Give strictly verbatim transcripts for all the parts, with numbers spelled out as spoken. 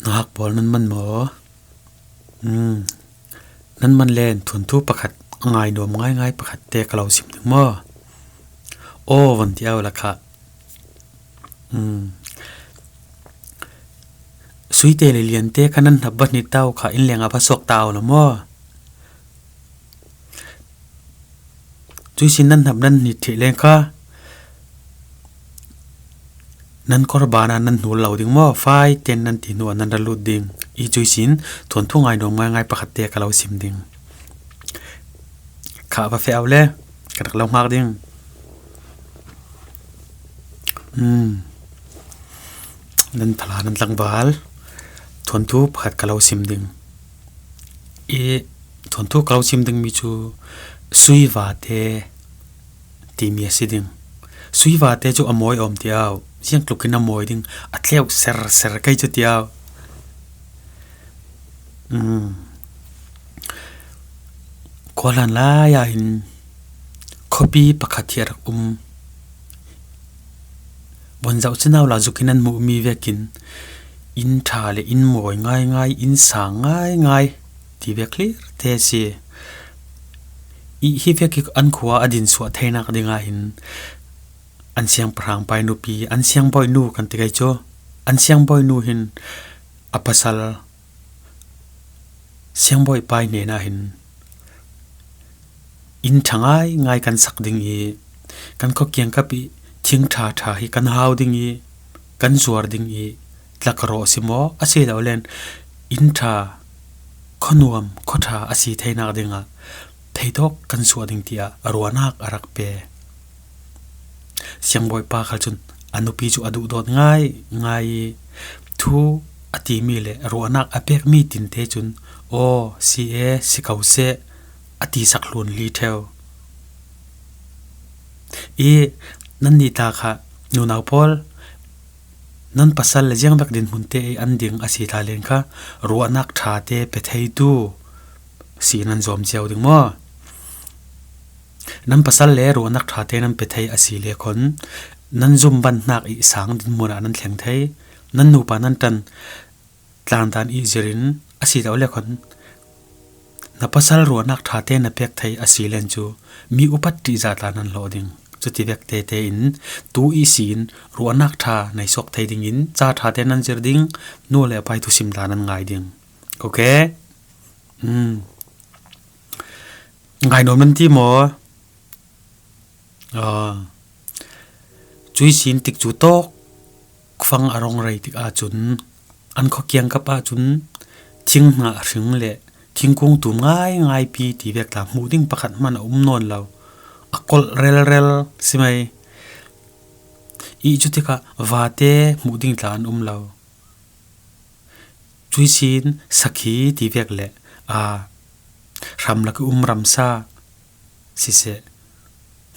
Nahak pawl nan man maw? Hmm. Nan man len thuanthu pakhat, a ngai nuam ngaingai pakhat te ka lo sim ding maw? Aw, van ti au la kha. Hmm. Suite le liante kha nan hnap va hnit tau kha, in leng a va suak tau la maw? Cuisin nan hnap nan hnit theih leng kha, nan kawr bana nan hnul lo ding maw? Fai ten nan ti hnu a nan ra lut ding. I cuisin thuanthu ngai nuam ngaingai pakhat te ka lo sim ding. Kha va feh au le, ka rak lo hngak ding. Hmm. Nan phala nan tlangval. Thuanthu pakhat ka lo sim ding. I thuanthu ka lo sim ding mi cu suivate timi a si ding. Suivate cu a mawi awm ti au. Ziang tlukin a mawi ding. A tleu ser ser kei cu ti au. Um. Khuahlan lai ah hin khuapi pakhat hi a rak um. Buanzauh sinau la zukin an hmuhmi vekin inn ṭha le inn mawi ngaingai, inn sang ngaingai ti vek hlir te a si. I hi vek hi an khua a din suah theinak dingah hin an siangpahrang pai nupi, an siangbawinu kan ti kei cu, an siangbawinu hin a pasal siangbawipa hnenah hin inn ṭha ngaingai kan sak ding i, kan khua kiangkap i thing ṭha ṭha hi kan hau ding i, kan zuar ding i, tlak rawh si maw? A si lo len inn ṭha, khuanuam, khua ṭha a si theinak dingah theitawk kan suah ding tiah a ruahnak a rak pe. Siangbawipa khal cun a nupi cu a duhdawt ngaingai i, thu a timi le ruahnak a pekmi tinte cun, aw, si e, si ko seh, a tisak hlun hli ṭheu. I nannih ta kha, nunau pawl, nan pasal le ziangvek dinhmun te ei an ding a si ta len kha, ruahnak ṭha te pe theitu si nan zawm cio ding maw? Nan pasal le ruahnak ṭha te nan pe thei a si le khon, nan zumban hnak i sang dinhmun ah nan thleng thei. Nan nupa nan ṭan tlandan i zirin a si lo le khon, na pasal ruahnak ṭha te na pek thei a si len cu mi upat ṭihzah tla nan hlawh ding. Cuti vek tete in tu ihsin ruahnak ṭha nei suak thei dingin ca ṭha te nan zir ding, nu le pai thusim tla nan ngai ding. Okay? Um. Ngai nuam nan ti maw? Aa, cuihsin tikcu tawk fang a rong rei tik ahcun an khua kiangkap ahcun thing hnah hring le thingkung tum ngaingai pi ti vek tla hmuh ding pakhat hman a um nawn lo. A kolh relrel si mai. I cu tikah vate hmuh ding tla an um lo. Cuihsin sakhi ti vek le, aa, hramlak i um ramsa siseh,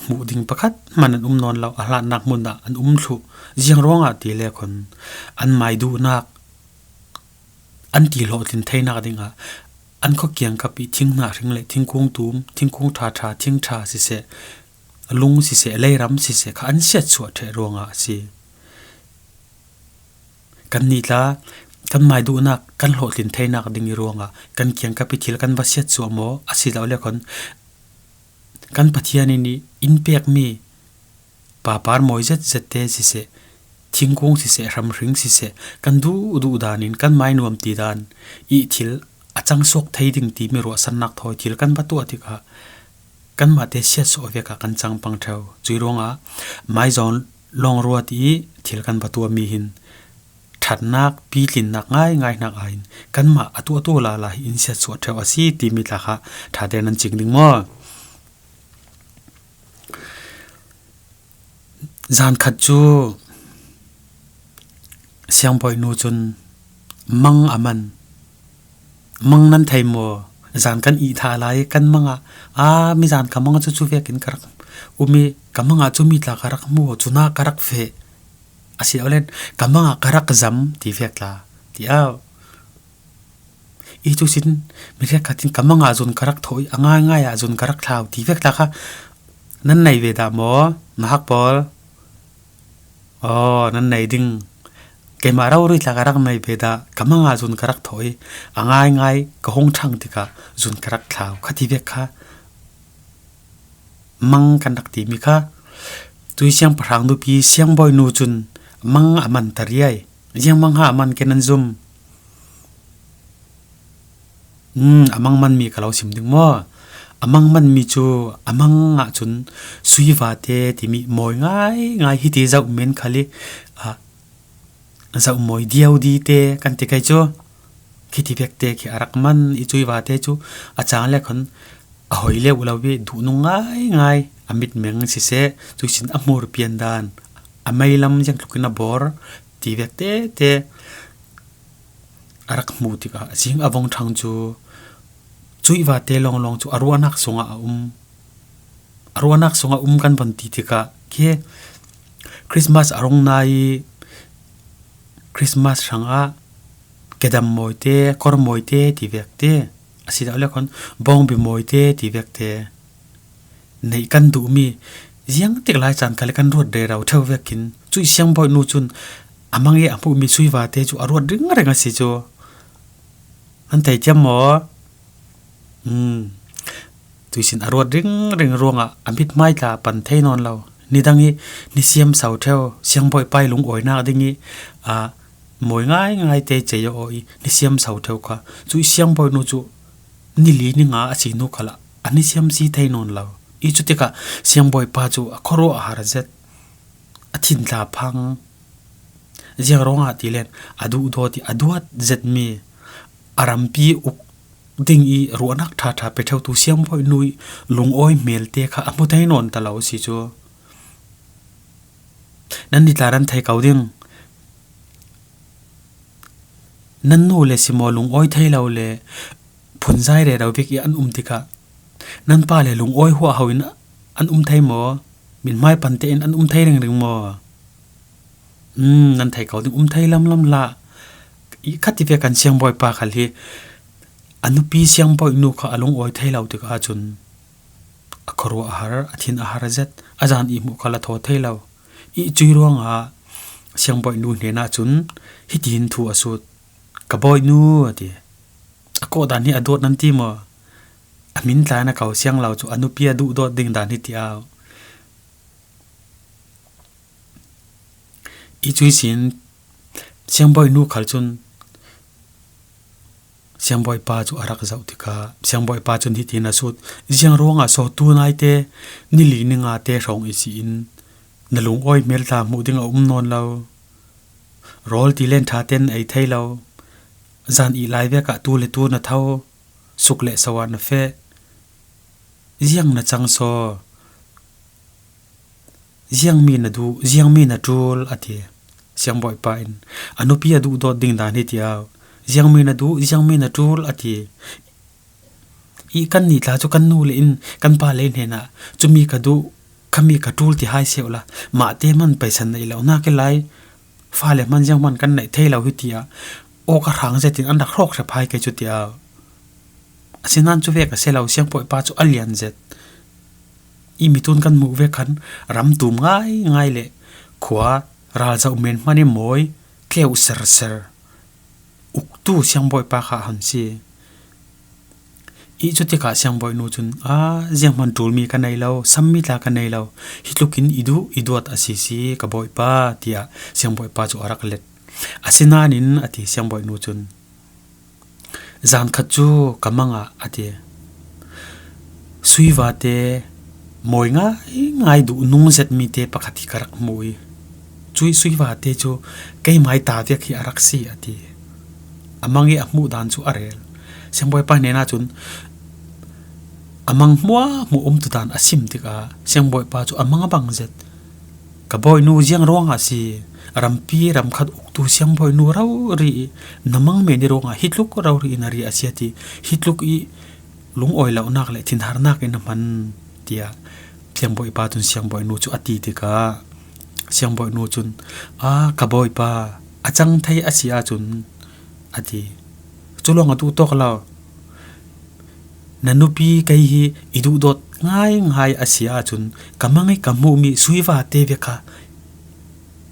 hmuh ding pakhat hman an um nawn lo, a hlatnak hmun ah an um thluh. Ziang ruangah ti le khon an mai duhnak, an ti hlawhtlin theinak dingah an khua kiangkap i thing hnah hring le thingkung tum, thingkung ṭha ṭha, thing ṭha siseh, lung siseh, leiram siseh kha an siatsuah ṭheh ruangah a si. Kannih tla kan mai duhnak kan hlawhtlin theinak ding i ruangah kan kiangkap i thil kan va siatsuah maw? A si lo le khon kan Pathian in i in pekmi papar mawi zetzet te siseh, thingkung siseh, hramhring siseh, kan duh duh dan in kan mai nuam ti dan i thil a cang suak thei ding timi ruahsannak thawi thil kan va tuah tikah kanmah te siatsuah vek ah kan cang pang ṭheu. Cui ruangah maizawn lawng ruat i thil kan va tuahmi hin ṭhatnak, pitlinnak ngaingai hnak ah hin kanmah a tuahtu lala hi in siatsuah ṭheu a si timi tla kha ṭha te nan cing ding maw? Zan khat cu siangbawi nu cun mang a man. Mang nan thei maw? Zan kan ih thah lai, kan mang ah, aa, mi zan ka mang cu cu vekin ka rak um i, ka mang ah cu mi tla ka rak hmu, cuna ka rak feh. A si lo len, ka mang ah ka rak zam ti vek tla, ti au. I cu sin, mi hrekkhat in ka mang ah zun ka rak thawh i, a ngaingai ah zun ka rak thlau ti vek tla kha nan nei ve dah maw? Na hak pawl. Aw, nan nei ding. Keimah rori tla ka rak nei ve dah, ka mang ah zun ka rak thawh i, a ngaingai ka hung thang tikah zun ka rak thlau, kha ti vek kha mang kan rak timi kha. Tui Siangpahrang nupi Siangbawi nu cun mang a man ta riai. Ziang mang ha a man, kei nan zum. Um, a mang manmi ka lo sim ding maw? A mang manmi cu a mang ah cun suivate timi mawi ngaingai hiti zoh men khal i, ah, zoh mawi diau di te kan ti kai cu. Khiti vekte khi a rak man i, suivate cu a cang le khon a hoi leu lo i, duhnung ngaingai, a mitmeng siseh, cuisin a hmur pian dan, a meilam ziang tlukin a bor ti vek tete a rak hmuh tikah zing a vong thang cu, cuih vate lawnglawng cu a ruahnak sungah a um. A ruahnak sungah um kan von ti tikah khi Christmas a rung nai i, Christmas hrangah kedam mawite, kor mawite ti vekte, a si lo le khon bawngbi mawite ti vekte neih kan duhmi ziang tik lai caan khal i kan ruat rero ṭheu vekin, cuih Siangbawi nu cun a mang i a hmuhmi suivate cu a ruat ringring a si cu. An thei thiam maw? Um. Tuisin a ruat ringring ruangah a mithmai tla pan thei nawn lo. Nidang i ni siam so ṭheu, Siangbawipa i lungawinak ding i, aa, mawi ngaingai te cei a aw i ni siam so ṭheu kha, cuih Siangbawi nu cu ni li ni nga a si hnu khalah a ni siam si thei nawn lo. I cutikah Siangbawipa cu a khuaruah a har zet, a thin tla phang. Ziang ruangah ti len a duhdawt i a duat zetmi, a rampi uk ding i ruahnak ṭhaṭha pe ṭheutu Siangbawi nu i lungawi hmelte kha a hmu thei nawn ta lo a si cu. Nannih tla nan thei ko ding. Nan nu le si maw, lungawi thei lo le phunzai rero vek i an um tikah nan pa le lungawi huahho in an um thei maw? Mithmai pan tein an um thei ringring maw? Um, nan thei ko ding, um thei lamlam hlah. I kha ti ve, kan Siangbawipa khal hi a nupi Siangbawi nu kha a lungawi thei lo tikah cun a khuaruah a har, a thin a har zet, a zan i hmuh khal a thaw thei lo. I cuih ruangah Siangbawi nu hnenah cun hitin thu a sut, "Ka bawi nu," a ti. A kawh dan hi a dawt nan ti maw? A hmin tla in a ko siang lo cu, a nupi a duhdawt ding dan hi ti au. I cuih sin Siangbawi nu khal cun Siangbawipa cu a rak zoh tikah Siangbawipa cun hitin a sut, "Ziang ruangah sawtu naite ni li ni nga te hrawng i si in na lungawi hmel tla hmuh ding a um nawn lo. Rawl ti len ṭha ten ei thei lo. Zan i lai vekah tu le tu na tho, suk le so ah na feh. Ziang na cang saw? Ziangmi na duh, ziangmi na ṭul?" a ti. Siangbawipa in a nupi a duhdawt ding dan hi ti au. "Ziangmi na duh, ziangmi na ṭul?" a ti. I kannih tla cu kan nu le in kan pa le hnenah, "Cumi ka duh, khami ka ṭul," ti hai seh la, mahte hman peisan neih lo nak i lai. Fale hman zianghman kan neih thei lo hi tiah awk a hrang zetin an rak hrawk hrep hai kei cu ti au. Asinain cu vek a si lo, Siangbawipa cu a lian zet. I mitun kan hmuh ve khan ram tum ngaingai le khua ral zoh men hman i mawi tleu serser uktu Siangbawipa kha a han si. I cutikah Siangbawi nu cun, "A, zianghman ṭulmi ka nei lo, sammi tla ka nei lo, hi tlukin i duh i duat a si si, ka bawipa," tiah Siangbawipa cu a rak let. "Asinain," a ti Siangbawi nu cun, "zan khat cu ka mang ah," a ti, "suivate mawi ngaingai duh nung zetmi te pakhat hi ka rak hmuh i, cuih suivate cu keimai ta vek hi a rak si," a ti. A mang i a hmuh dan cu a rel. Siangbawipa hnenah cun a mang hmuahhmuah umtu dan a sim tikah Siangbawipa cu a mang a bang zet. "Ka bawi nu, ziang ruangah a si? Rampi ramkhat uktu Siangbawi nu rori i na mang men i ruangah hi tluk rori i na ri a si," a ti. "Hi tluk i lungawi lonak le thinharnak in na hman," tiah Siangbawipa cun Siangbawi nu cu a ti tikah Siangbawi nu cun, "A, ka bawipa, a cang thei a si ahcun," a ti. "Cu lawng a duh tawk lo. Na nupi kei hi i duhdawt ngaingai a si ahcun ka mang i ka hmuhmi suivate ve kha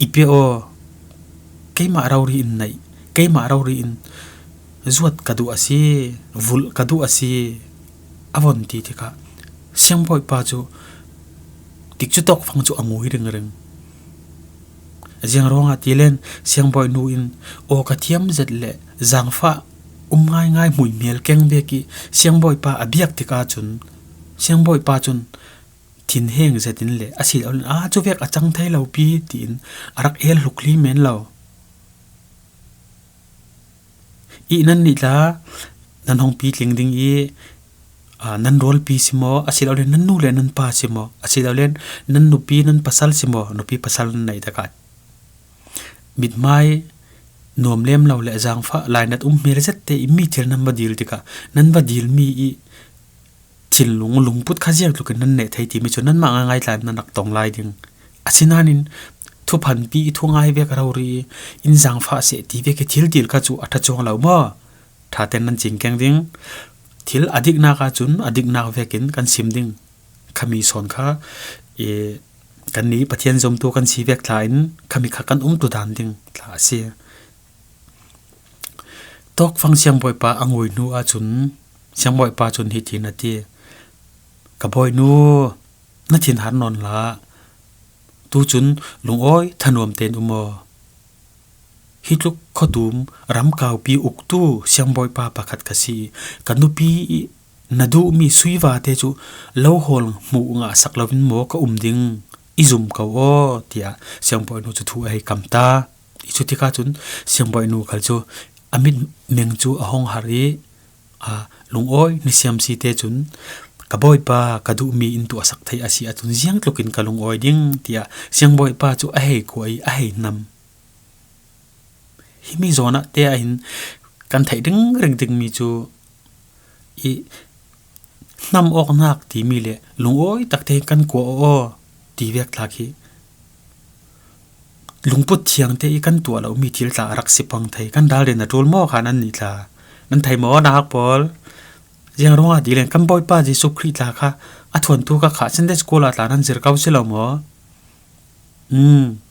i pe aw. keimah rori in naih, keimah rori in zuat ka duh a si, vulh ka duh a si, a von ti tikah Siangbawipa cu tikcu tawkfang cu a ngui ringring. Ziang ruangah ti len Siangbawi nu in aw ka thiam zet le zaangfah um ngaingai hmuihmel keng vek ih Siangbawipa a biak tikah cun Siangbawipa cun thinheng zetin le a si lo len aa cu vek a cang thei lo pi tiin a rak el hlukli men lo. Ih nannih tla nan hong pitling ding ih, aa, nan rualpi si maw, a si lo len nan nu le nan pa si maw, a si lo len nan nupi nan pasal si maw, nupi pasal nan neih takah mithmai nuam lem lo le zaangfah lainat um hmel zette ih mi thil nan va dil tikah nan va dilmi ih thinlung lungput kha ziangtlukin nan neh thei timi cu nanmah ngaingai tla in nan rak tong lai ding. Asinain thuphanpi ih thungai vek rori ih in zaangfah seh ti vek ih thil dil kha cu a ṭha cuang lo maw? Ṭha tein nan cingkeng ding. Thil a diknak ahcun a diknak vekin kan sim ding. Khami sawn kha ih kannih Pathian zomtu kan si vek tla in khami kha kan umtu dan ding tla a si. Tawkfang Siangbawipa a ngui hnu ahcun Siangbawipa cun hitin a ti, ka bawinu, na thinhar nawn hlah. Tucun lungawi thanuam tein um aw. Hi tluk khuatum ramkaupi uktu Siangbawipa pakhat ka si ih ka nupi ih na duhmi sui vate cu lo hawl hmuh ngah sak loin maw ka um ding? I zum ko aw, tiah Siangbawi nu cu thu a hei kam ta. Ih cutikah cun Siangbawi nu khal cu a mitmeng cu a hong har ih, aa, lungawi ni siam si te cun, ka bawipa ka duhmi in tuahsak thei a si ahcun ziangtlukin ka lungawi ding, tiah Siangbawipa cu a hei kuah ih a hei hnam. Himi zawn ah te ah hin kan theih ringring dingmi cu ih hnam awknak timi le lungawi takte kan kuah aw ti vek tla khi lungput thiangte ih kan tuah lomi thil tla a rak si pang thei. Kan ralrin a ṭul maw kha nannih tla? Nan thei maw, nauhak pawl? Ziang ruangah ti len kan Bawipa Jesuh Khrih tla kha a thuantu ka khah Sunday school ah tla nan zir ko si lo maw? Um.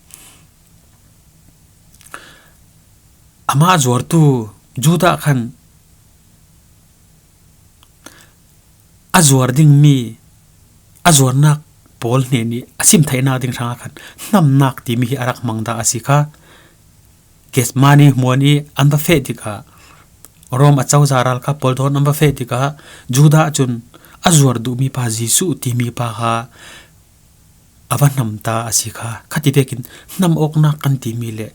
Amah zuartu Judah khan a zuar dingmi, a zuarnak pawl hnenih a sim theihnak ding hrangah khan hnamnak timi hi a rak hmang dah a si kha. Gethsemane hmuan ih an va feh tikah, Rom acozah ralkap pawl thawn an va feh tikah, Judah cun a zuar duhmi pa Jesuh timi pa kha a va hnam ta a si kha. Khati vekin hnam awknak kan timi le,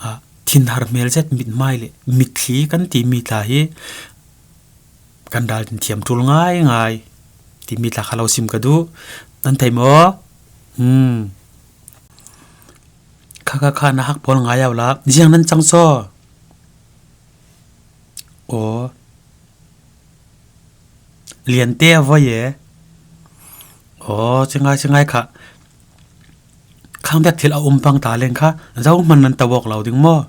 aa, thinhar hmel zet, mithmai le mitthli kan timi tla hi kan ralrin thiam ṭul ngaingai timi tla kha lo sim ka duh. Nan thei maw? Um. Kha, kha, kha, nauhak pawl ngai au la. Ziang nan cang saw? Aw. Liante a voi e. Aw, ci ngai, ci ngai kha. Khang bek thil a um pang ta len kha, zohman nan to awk lo ding maw?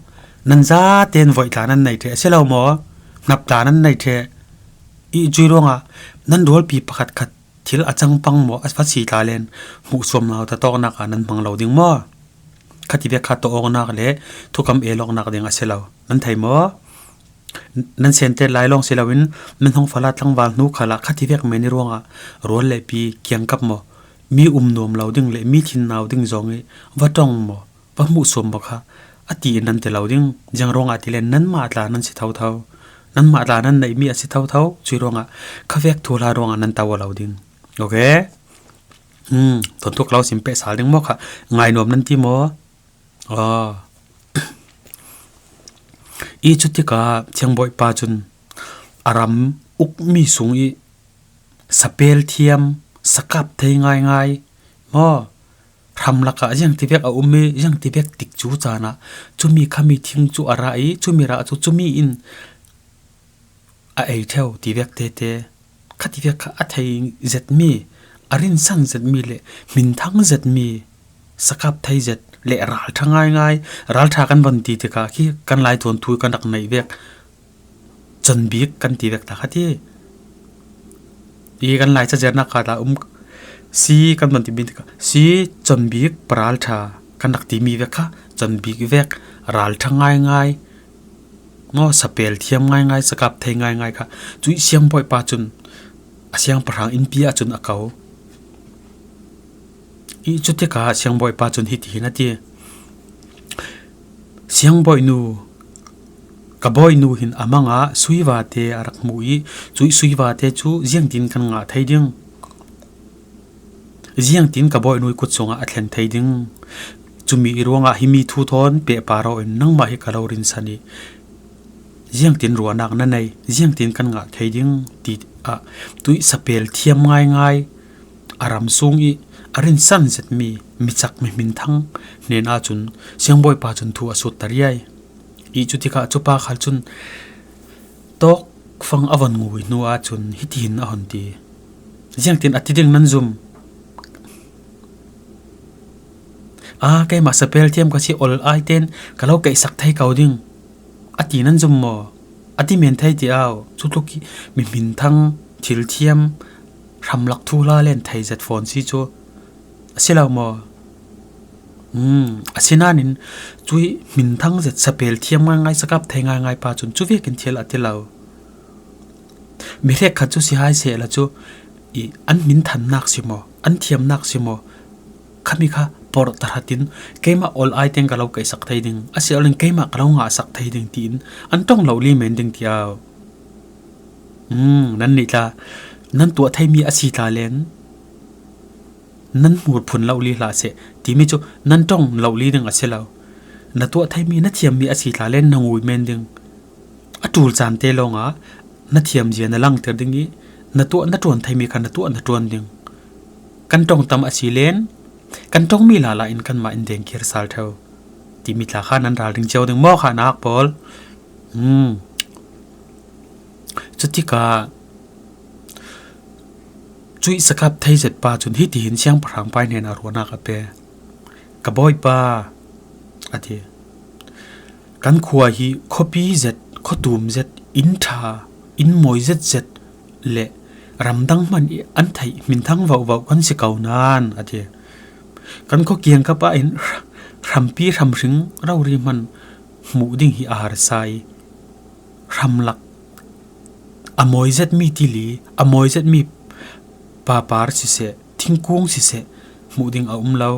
Nan zaten voih tla nan nei ṭheh a si lo maw? Hnap tla nan nei ṭheh. Ih cuih ruangah nan rualpi pakhat khat thil a cang pang maw, a va si tla len hmuhsuam nauta tawknak ah nan hmang lo ding maw? Khati vek kha tawh awknak le thukam el awknak ding a si lo. Nan thei maw? Nan sente lai lawng si loin min hong fala tlangval hnu khalah khati vek men ih ruangah rual le pi kiangkap maw, mi um nuam lo ding le mi thinnau ding zong ih va ṭong maw, va hmuhsuam maw kha a ti in nan ti lo ding. Ziang ruangah ti len nanmah tla nan si thotho. Nanmah tla nan neihmi a si thotho. Cuih ruangah khavek thuhla ruangah nan to aw lo ding. Ok? Um, tawntuk lo sim peh sal ding maw kha? Ngainuam nan ti maw? Aw. Ih cutikah Thiangbawipa cun a ram ukmi sung ih sapel thiam, sakap thei ngaingai maw? Hram lakah ziangtivek a um ih ziangtivek tikcu caan ah cumi khami thing cu a rah ih cumi rah cu cumi in a ei ṭheu tivek tete, khativek kha a thei zetmi, a rinsan zetmi le hminthang zetmi, sakap thei zet le ralṭha ngaingai, ralṭha kan von ti tikah khi kan Lai tuantu kan rak neih vek, convict kan ti vek ta kha ti. Ih kan Lai cazernak kha ta um si kan von timi tikah si convict paralṭha kan rak timi vek kha Chan bik vek, ralṭha ngaingai, maw, sapel thiam ngaingai, sakap thei ngaingai kha. Cui siangbawipa cun a siangpahrang innpi ah cun a ko. Ih cutikah siangbawipa cun hitihin a ti, "Siangbawinu, ka bawinu hin a mangah suivate a rak hmu ih, cui suivate cu ziangtin kan ngah thei ding? Ziangtin ka bawinu ih kut sungah a thlen thei ding? Cumi ih ruangah himi thu thawn pehpar aw in nangmah hi ka lo rinsan ih, ziangtin ruahnak na nei, ziangtin kan ngah thei ding?" tiah tuih sapel thiam ngaingai a ram sung ih a rinsan zetmi micak mihminthang hnenah cun siangbawipa cun thu a sutter ai. Ih cutikah cupa khal cun tawkfang a von ngui hnu ahcun hitihin a hun ti, "Ziangtin a ti ding nan zum? Aa, keimah sapel thiam ka si, ol ai tein ka lo keihsak thei ko ding, a ti nan zum maw? A ti men thei ti au. Cutluk ih mihminthang, thilthiam, hramlak thuhla len thei zet fawn si cu a si lo maw? Asinain cui hminthang zet, sapel thiam ngaingai, sakap thei ngaingai pa cun cuvekin thil a ti lo. Mi hrekkhat cu si hai sehla cu, ih an hminthannak si maw, an thiamnak si maw, khami kha porh tahratin keimah ol ai tein ka lo keihsak thei ding, a si loin keimah ka lo ngahsak thei ding," tiin an ṭong lo li men ding ti au. Nannih tla, nan tuah theimi a si tla len nan hmur phun lo li hlah seh, timi cu nan ṭong lo li ding a si lo. Na tuah theimi, na thiammi a si tla len na ngui men ding. A ṭul caan te lawngah na thiamzia na langter ding ih, na tuah na ṭuan theimi kha na tuah na ṭuan ding. Kan ṭong tam a si len kan ṭongmi lala in kanmah in dengkir sal ṭheu timi tla kha nan ralring cio ding maw kha nak pawl? Cutikah cuih sakap thei zet pa cun hitihin siangpahrang pa hnenah ruahnak a pe, "Ka bawipa," a ti, "kan khua hi khuapi zet, khuatum zet, inn ṭha, inn mawi zetzet le ramdang hman ih an theih hminthang vohvoh kan si ko nain," a ti, "kan khua kiangkap ah in hrampi hramhring rori hman hmuh ding hi a harsa ih, hramlak a mawi zetmi tili, a mawi zetmi papar siseh, thingkung siseh, hmuh ding a um lo.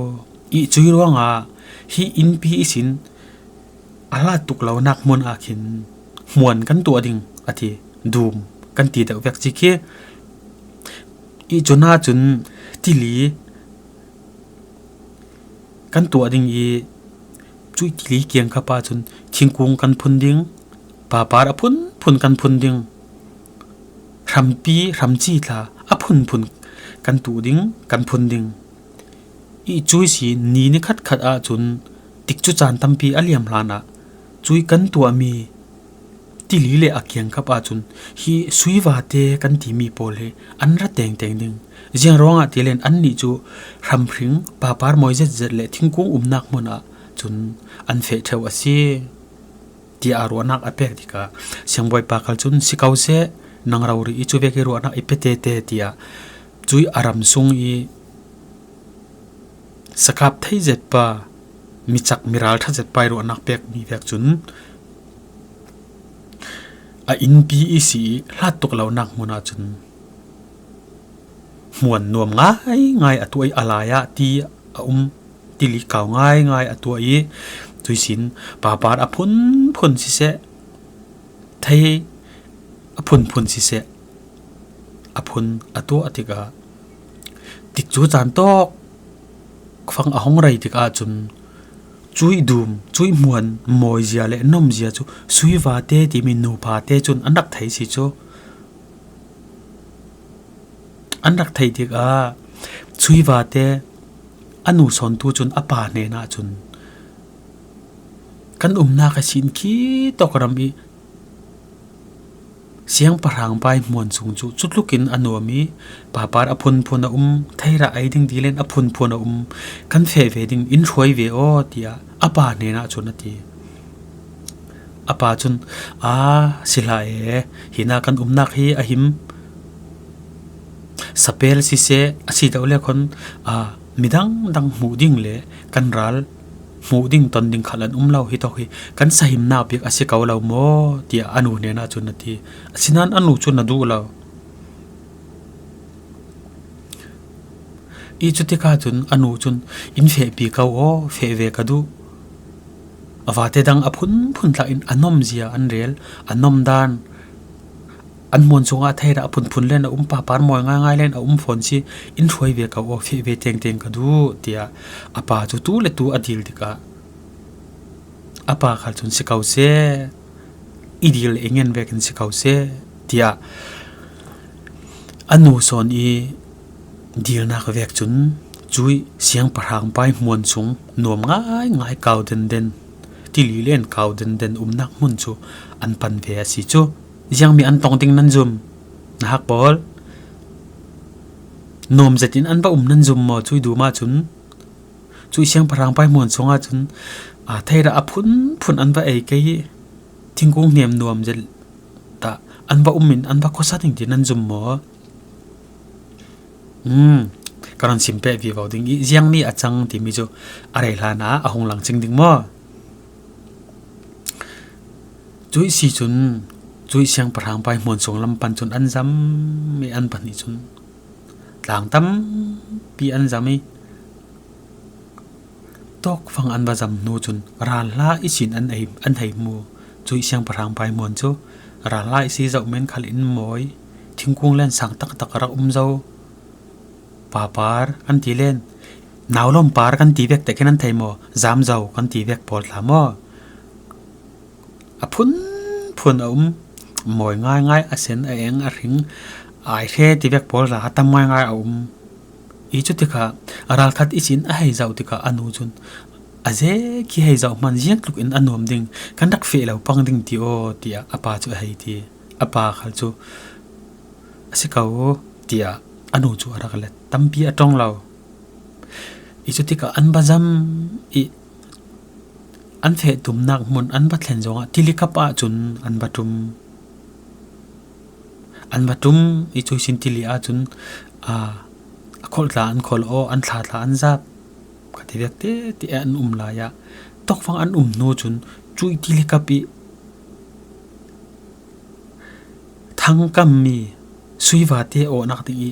Ih cuih ruangah hi innpi ihsin a hlat tuk lonak hmun ah khin hmuan kan tuah ding," a ti. Dum kan ti deuh vek ci khi. Ih cun ahcun tili kan tuah ding ih, cuih tili kiangkap ahcun thingkung kan phun ding, papar a phunphun kan phun ding, hrampi, hramci tla a phunphun kan tuh ding, kan phun ding. Ih cuih sin ni nikhatkhat ahcun tikcu caan tampi a liam hlanah cuih kan tuahmi tili le a kiangkap ahcun hi suivate kan timi pawl hi an ra tengteng ding. Ziang ruangah ti len annih cu hramhring, papar mawi zetzet le thingkung umnak hmun ah cun an feh ṭheu a si, tiah ruahnak a pek tikah siangbawipa khal cun, "Si ko seh, nang rori ih cuvek ih ruahnak i pe tete," tiah cuih a ram sung ih sakap thei zet pa, micak miral ṭha zet pa ih ruahnak pekmi vek cun a innpi ihsi ih hlat tuk lonak hmun ahcun hmuan nuam ngaingai a tuah ih, a lai ah ti a um, tili kau ngaingai a tuah ih, cuih sin papar a phunphun siseh, thei a phunphun siseh, a phun a tuah tikah tikcu caan tawk fang a hong rei tikah cun cuih dum, cuih hmuan mawizia le nomzia cu suivate timi nupate cun an rak thei si cu. An rak theih tikah suivate a nu sawntu cun a pa hnenah cun, "Kan umnak a sin khi tawk ram ih siangpahrang pa ih hmuan sung cu cutlukin a nuam ih, papar a phunphun a um, theirah ei ding ti len a phunphun a um, kan feh ve ding, in hruai ve aw," tiah a pa hnenah cun a ti. A pa cun, "Aa, si hlah e, hinah kan umnak hi a him. Sapel siseh, a si deuh le khawn, aa, midang dang hmuh ding le kan ral hmuh ding ton ding khat an um lo, hi tawk hi kan sahimnak bik a si ko lo maw, tiah a nu hnenah cun a ti. Asinain a nu cu a duh lo. I cutikah cun a nu cun, "In fehpi ko aw, feh ve ka duh. A vate dang a phunphun tlak in a nomzia an rel, a nomdan, an hmuan chungah a theirah a phunphun len a um, papar mawi ngaingai len a um fawn si, in hruai ve ko aw, feh ve tengteng ka duh," tiah a pa cu tu le tu a dil tikah a pa khal cun, "Si ko seh, i dil le i ngen vekin si ko seh," tiah a nu sawn i dilnak vek cun cuih siangpahrang pai hmuan sung nuam ngaingai kau denden, tili len kau denden umnak hmun cu an pan ve a si cu. Ziangmi an tong ding nan zum? Na hak pawl, nuam zetin an va um nan zum maw? Cuih dum ahcun, cuih siangpahrang pai hmuan sungah cun, aa, theirah a phunphun an va ei kei i, thingkung hnem nuam zet dah an va um in an va khuasa ding ti nan zum maw? Um, ka ron sim peh vivo ding i, ziangmi a cang timi cu a rei hlanah a hung lang cing ding maw? Cuih si cun, cuih siangpahrang pai hmuan sung lam pan cun an zam i, an pahnih cun tlang tampi an zam i, tawkfang an va zam hnu cun ral hla ihsin an ei, an hei hmu. Cuih siangpahrang pai hmuan cu ral hla ihsi zoh men khal in mawi, thingkung len sang taktak a rak um zo. Papar kan ti len, naulom par kan ti vek te khin an thei maw? Zamzo kan ti vek pawl tla maw? A phunphun a um. Mawi ngaingai, a sen, a eng, a hring, ai hre ti vek pawl tla a tam ngaingai a um. I cutikah a ralkhat ihsin a hei zoh tikah a nu cun, "A ze khi hei zoh hman ziang tluk in a nuam ding, kan rak feh lo pang ding ti aw," tiah a pa cu a hei ti. A pa khal cu, "A si ko," tiah a nu cu a rak let. Tampi a ṭong lo. I cutikah an va zam i, an feh tumnak hmun an va thlen zongah tili kap ahcun an va ṭum. An va ṭum i, cuihsin tili ahcun, aa, a kholh tla an kholh aw, an thla tla an zap, ka ti vek te ti an um lai ah, tawkfang an um hnu cun cuih tili kap i, thangkammi suivate awhnak ding i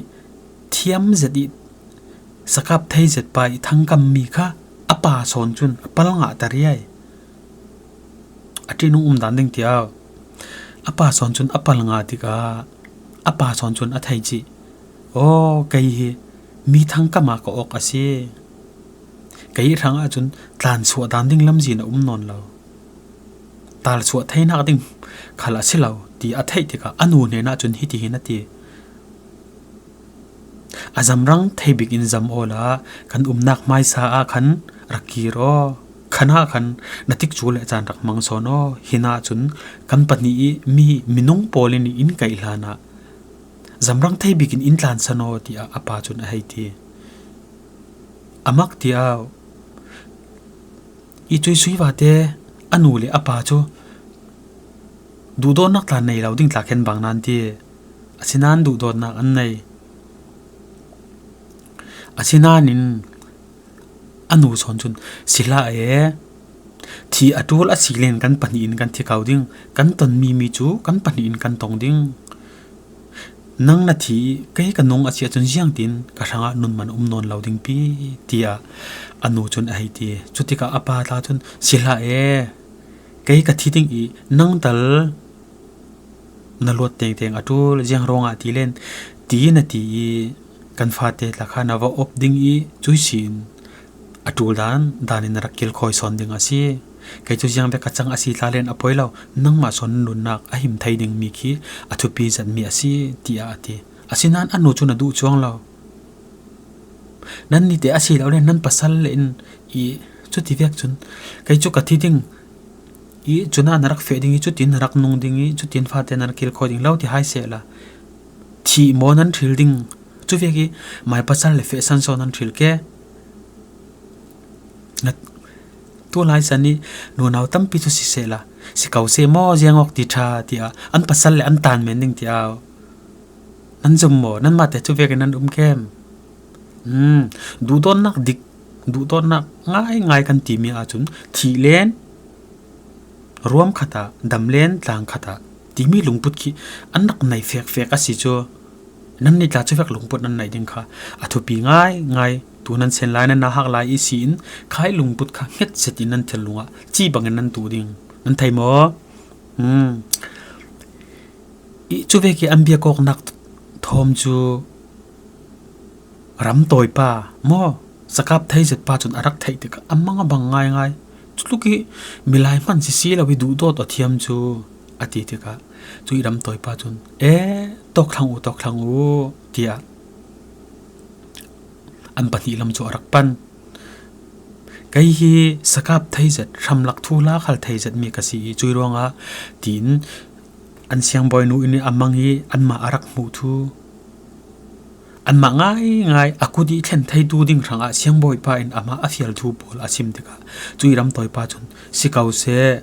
thiam zet i sakap thei zet pa i thangkammi kha a pa sawn cun a pal ngah ta riai. A ṭihnung um dan ding tiau. A pa sawn cun a pal ngah tikah a pa sawn cun a thei cih, "Aw, kei hi mi thangkam ah ka awk a si. Kei hrang ahcun tlansuah dan ding lamzin a um nawn lo. Talsuah theinak ding khal a si lo," ti a theih tikah a nu hnenah cun hitihin a ti, "A zamrang thei bik in zam awla kan umnak hmaisa ah khan rak kir aw. Khan ah khan na tikcu le caan rak hmang sawn aw. Hin ahcun kan pahnih i mi minung pawl in in kaih hlanah zamrang thei bik in in tlansan aw," tiah a pa cun a hei ti. A mak tiau. I cuih suivate a nu le a pa cu duhdawtnak tla nei lo ding tla khen bang nan ti. Asinain duhdawtnak an nei. Asinain a nu sawn cun, "Si hlah e, thih a ṭul a si len kan pahnih in kan thi ko ding, kan tonmi mi cu kan pahnih in kan tong ding. Nang na thi i kei ka nung a si ahcun ziangtin ka hrangah nunman a um nawn lo ding pi," tiah a nu cun a hei ti. Cutikah a pa tla cun, "Si hlah e, kei ka thi ding i nang tal na luat tengteng a ṭul, ziang ruangah ti len ti na ti i kan fate tla kha na va op ding i cuihsin a ṭul dan dan in na rak kilkhawi sawn ding a si. Kei cu ziang vek ka cang a si tla len a poi lo, nangmah sawn na nunnak a him thei dingmi khi a thupi zetmi a si," tiah a ti. Asinain a nu cun a duh cuang lo. "Nan nite a si lo le nan pasal le in i cuti vek cun kei cu ka thi ding i, cunah na rak feh ding i, cutin na rak nung ding i, cutin fate na rak kilkhawi ding lo ti hai sehla, thih maw nan hril ding? Cu vek i mai pasal le feh san sawn nan hril ke. Na tu lai san i nunau tampi cu si sehla, si ko seh maw, ziang awk ti ṭha," tiah an pasal le an tan men ding tiau. Nan zum maw? Nanmah te cu vekin nan um kem? Um, duhdawtnak dik duhdawtnak ngaingai kan timi ahcun thih len ruam khatah, dam len tlang khatah timi lungput khi an rak nei fekfek a si cu. Nannih tla cuvek lungput nan neih ding kha a thupi ngaingai. Tu nan sen lai, nan nauhak lai ihsin khai lungput kha hnget zet in nan thinlung ah ci bangin nan tuh ding. Nan thei maw? Hmm. Ih cuvek ih an biak awknak thawm cu ramtawipa maw, sakap theizet pa cun a rak theih tikah a mang a bang ngaingai. Cutluk ih milai hman sisi lo ih duhdawt aw thiam cu a ti tikah, cuih ramtawipa cun, "E, tawk thlang u, tawk thlang u," tiah an pahnih lam cu a rak pan. "Kei hi sakap theizet, hramlak thuhla khal theizetmi ka si ih, cuih ruangah," tiin an siangbawi nu in a mang ih anmah a rak hmuh thu, anmah ngaingai a kut ih thlen theitu ding hrangah siangbawipa in amah a fial thu pawl a sim tikah, cuih ramtawipa cun, "Si ko seh,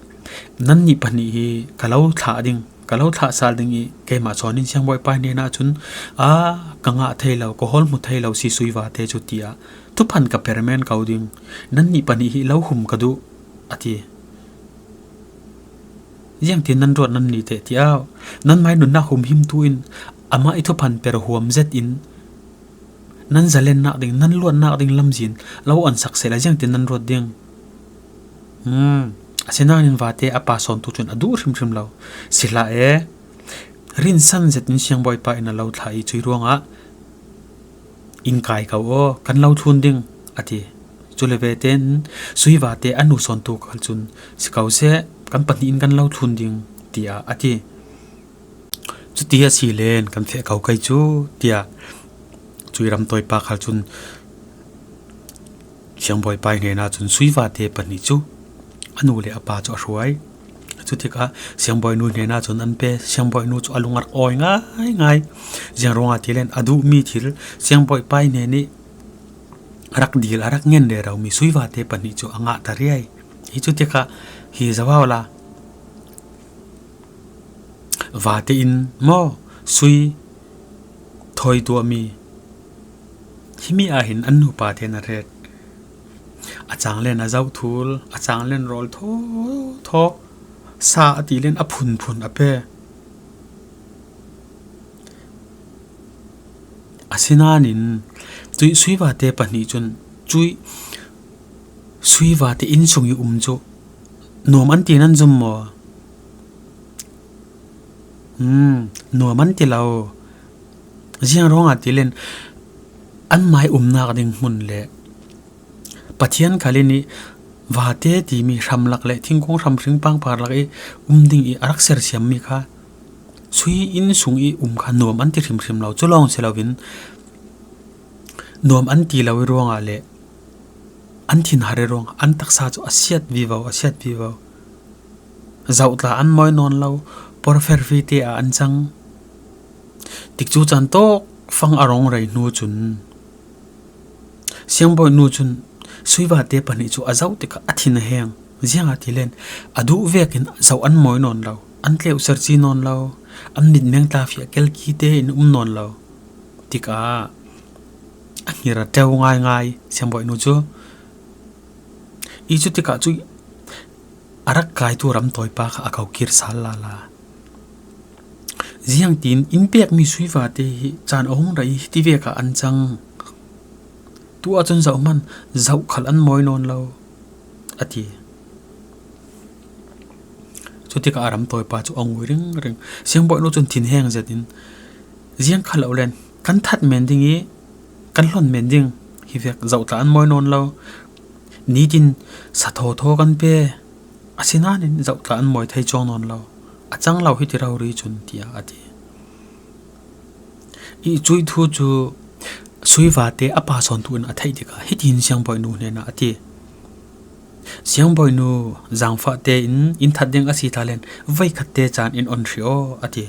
nannih pahnih hi ka lo thlah ding, ka lo thlah sal ding ih, keimah sawn in siangbawipa hnenah cun, aa, ka ngah thei lo, ka hawl hmu thei lo si sui vate cu, tiah thuphan ka per men ko ding. Nannih pahnih hi lo hum ka duh," a ti. "Ziangtin nan ruat nan ni teh?" tiah, "Nanmai nunnak humhimtu in amah ih thuphan per huam zet in nan zalennak ding, nan luatnak ding lamzin lo an sak sehla ziangtin nan ruat ding?" Hmm. Asinain vate a pa sawntu cun a duh hrimhrim lo. "Si hlah e, rinsan zetin siangbawipa in a lo thlah ih, cuih ruangah in kai ko aw, kan lo thlun ding," a ti. Cule vete in sui vate a nu sawntu khal cun, "Si ko seh, kan pahnih in kan lo thlun ding," tiah a ti. "Cuti a si len kan feh ko kei cu," tiah cuih ramtawipa khal cun siangbawipa hnenah cun sui vate pahnih cu a nu le a pa cu a hruai. Cutikah siangbawi nu hnenah cun an pe. Siangbawi nu cu a lung a rak awi ngaingai. Ziang ruangah ti len a duhmi thil siangbawipa hnen ih a rak dil, a rak ngen reromi sui vate pahnih cu a ngah ta riai. Hi cutikah hi zoh awla vate in maw, sui thawi tuahmi himi ah hin an nupa tein a ret. A cang len a zoh thul, a cang len rawl thaw thaw, sa a ti len a phunphun a pe. Asinain cuih sui vate pahnih cun cuih sui vate inn sung ih um cu nuam an ti nan zum maw? Hmm, nuam an ti lo. Ziang ruangah ti len anmai umnak ding hmun le Pathian khal in ih vate timi hramlak le thingkung hramhring pangpar lak ih um ding ih a rak sersiammi kha sui inn sung ih um kha nuam an ti hrimhrim lo. Cu lawng si loin nuam an ti lo ih ruangah le an thinhar ih ruangah an taksa cu a siat vivo, a siat vivo. Zohtla an mawi nawn lo, porferfi te ah an cang. Tikcu caan tawk fang a rong rei hnu cun siangbawi nu cun sui vate pahnih cu a zoh tikah a thin a heng. Ziangahtile a duh vekin zoh an mawi nawn lo, an tleuh serci nawn lo, an mitmeng tla fiah kelki tein um nawn lo tikah a hngir a ṭeu ngaingai siangbawi nu cu. Ih cutikah cu a rak kaitu ramtawipa kha a ko kir sal lala. Ziangtin in pekmi sui vate hi caan a hung rei hi tivek ah an cang. Tu ahcun zoh hmanh, zoh khal an mawi nawn lo, a ti. Cutikah a ramtawipa cu a ngui ringring. Siangbawi nu cun thinheng zetin, ziang kha lo len kan that men ding ih kan hlon men ding. Hi vek zoh tla an mawi nawn lo. Nitin sa thawthaw kan pe. Asinain zoh tla an mawi thei cuang nawn lo. A cang lo hiti rori cun, tiah a ti. Ih cuih thu cu sui vate a pa sawntu in a theih tikah hitihin siangbawi nu hnenah a ti. Siangbawi nu, zangfah tein in that ding a si ta len voikhat te caan in on hrih aw, a ti.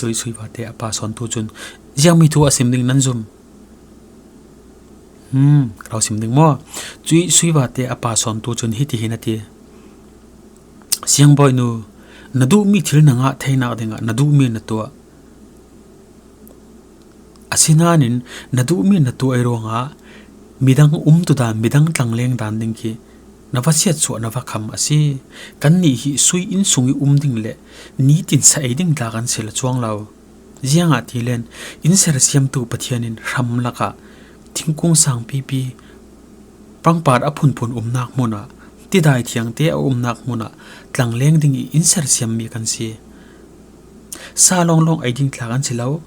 Cuih sui vate a pa sawntu cun, ziangmi thu a sim ding nan zum? Hmm, ka lo sim ding maw? Cuih sui vate a pa sawntu cun hitihin a ti. Siangbawi nu, na duhmi thil na ngah theinak dingah na duhmi na tuah. Asinain na duhmi na tuah ih ruangah Midang umtu dan, midang tlangleng dan ding khi na va siatsuah, na va kham a si. Kannih hi sui innsung i um ding le nitin sa ei ding tla kan si la chuang lo. Ziangahtile in sersiamtu Pathian in hram lakah thingkung sangpipi, pangpar a phunphun umnak hmunah, tidai thiangte a umnak hmunah tlangleng ding i in sersiammi kan si. Sa lawnglawng ei ding tla kan si lo.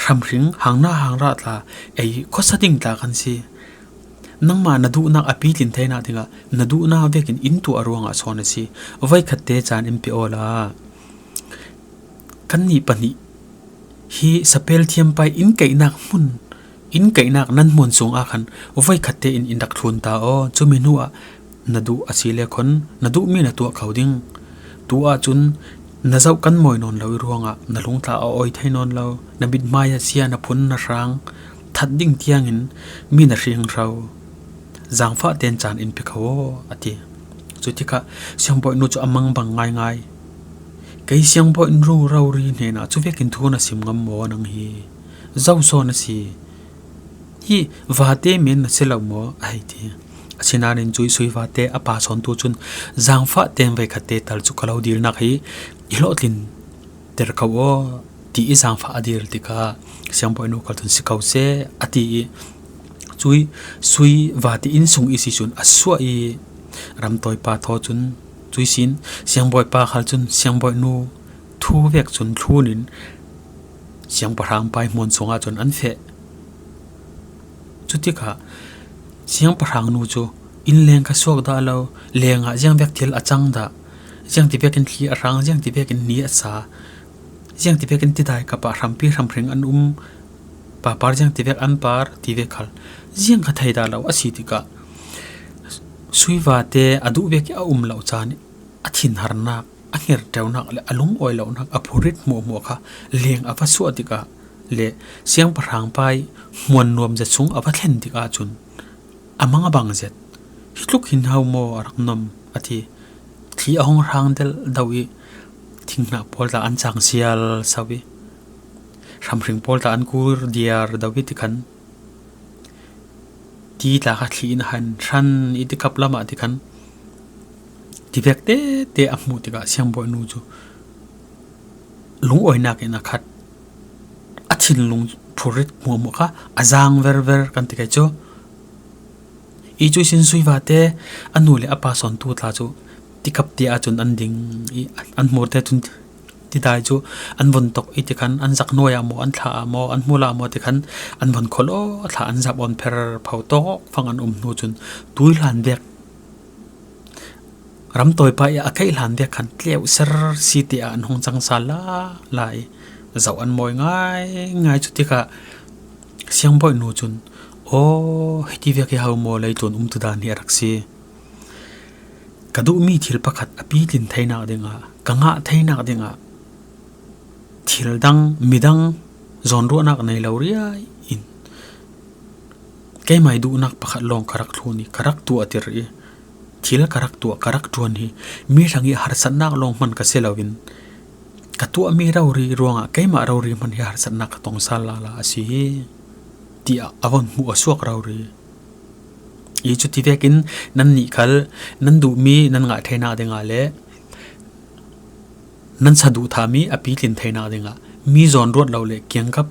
Hramhring, hangna hangrah tla ei khuasa ding tla kan si. Nangmah na duhnak a pitlin theinak dingah na duhnak vekin in tuah ruangah sawn a si. Voikhatte caan in pe awla. Kannih pahnih hi sapel thiampai in kaihnak hmun, in kaihnak nan hmuan sungah khan voikhatte in in rak thlun ta aw. Cumi hnuah na duh a si le khon na duhmi na tuah kho ding. Tu ahcun na zoh kan mawi nawn lo i ruangah na lungtla a awi thei nawn lo. Na mithmai ah sia, na phun na hrang that ding tiangin mi na hringhro. Zangfah ten caan in pe kho aw, a ti. Cutikah siangbawi nu cu a mangbang ngaingai. Kei siangbawi nu rori hnenah cu vekin thu na sim ngam maw nang hi? Zo sawn a si. Hi vate men na si lo maw? A hei ti. Asinain cuih sui vate a pa sawntu cun, "Zangfah ten voikhatte tal cu ka lo dirnak hi i hlawhtlin ter ko aw," ti i zangfah a dir tikah siangbawi nu khal cun, "Si ko seh," a ti i cuih sui vate innsung i si cun a suah i ramtawipa thaw cun cuih sin siangbawipa khal cun siangbawi nu thu vek cun thlun in siangpahrang pai hmuan sungah cun an feh. Cutikah siangpahrang nu cu inn leng kha suak dah lo, lengah ziangvek thil a cang dah, ziangtivek in thli a hrang, ziangtivek in ni a sa, ziangtivek in tidai kapah hrampi hramhring an um, papar ziangtivek an par ti ve khal ziang kha thei dah lo a si tikah sui vate a duh vek i a um lo caan i a thinharnak, a ngerteunak le a lungawi lonak, a phurit hmuahhmuah kha leng a va suah tikah le siangpahrang pai hmuan nuam zet sung a va thlen tikah cun a mang a bang zet. "Hi tluk hin ho maw a rak nuam?" a ti. Thli a hung hrang delh do i thinghnah pawl tla an cang sial so i hramhring pawl tla an kur diar do i tikhan ti tla kha thli in a han hran i tikap lamah tikhan tivek tete a hmuh tikah siangbawi nu cu lungawinak in a khat, a thinlung phurit hmuahhmuah kha a zaang verver kan ti kai cu. I cuih sin sui vate a nu le a pa sawntu tla cu tikap te ahcun an ding i an hmurte cun tidai cu an vun tok i tikhan an zak hnuai ah maw, an thla ah maw, an hmul ah maw tikhan an vun kholh aw, thla an zap awn pher pho tawk fang an um hnu cun tui hlan vek ramtawipa i a kaih hlan vek khan tleuh ser si te ah an hung cang sal lala i zoh an mawi ngaingai. Cutikah siangbawi nu cun, "Aw, hiti vek hi ho maw leitlun umtu dan hi a rak si? Ka duhmi thil pakhat a pitlin theinak dingah, ka ngah theinak dingah thil dang, midang zawnruahnak nei lo riai in keimah i duhnak pakhat lawng ka rak thlun i ka rak tuahtir i thil ka rak tuah, ka rak ṭuan hi mi hrang i harsatnak lawng hman ka si loin ka tuahmi rori ruangah keimah rori hman hi harsatnak ka tong sal lala a si hi," tiah a von hmuh a suak rori. I cuti vekin nannih khal nan duhmi nan ngah theinak dingah le nan saduhthahmi a pitlin theinak dingah mi zawnruat lo le kiangkap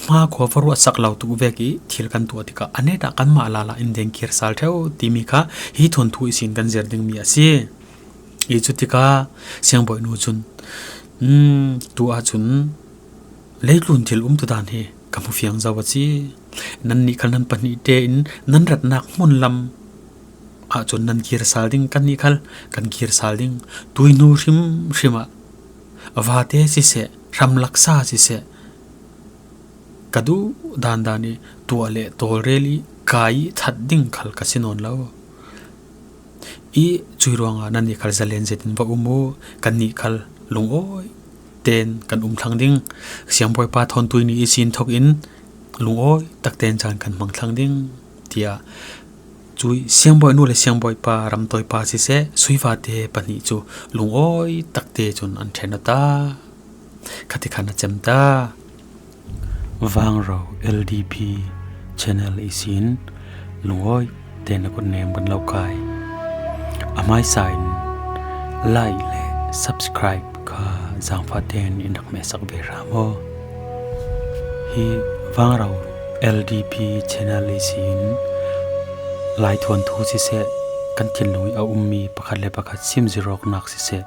hma khua va ruahsak lo tuk vek i thil kan tuah tikah a netah kanmah lala in dengkir sal ṭheu timi kha hi thawnthu ihsin kan zir dingmi a si. I cutikah siangbawi nu cun, "Um, tu ahcun leitlun thil umtu dan hi ka hmu fiang zo a si. Nannih khal nan pahnih tein nan ratnak hmun lam ahcun nan kir sal ding, kannih khal kan kir sal ding. Tuihnu hrimhrim ah vate siseh, hramlaksa siseh, ka duh dandan i tuah le tawlrel i kai i that ding khal ka si nawn lo. I cuih ruangah nannih khal zalen zetin va um u, kannih khal lungawi ten kan um thlang ding. Siangbawipa thawntui ni ihsin thokin lungawi takten caan kan hmang thlang ding," tiah cuih siangbawi nu le siangbawipa ramtawipa siseh, sui vate pahnih cu lungawi takte cun an ṭhen aw ta. Khatikhan a cem ta. Vangro L D P channel ihsin lungawi ten a kut nem kan lo kai. A hmaisa in like le subscribe kha zangfah ten in rak hmehsak ve hram aw. Hi Vangrau L D P channel ihsin laithuan thu siseh, kan thinlung ih a ummi pakhat le pakhat simzirawknak siseh,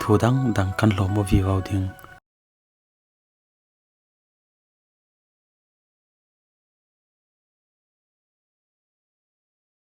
thu dangdang kan hlawm aw vivo ding.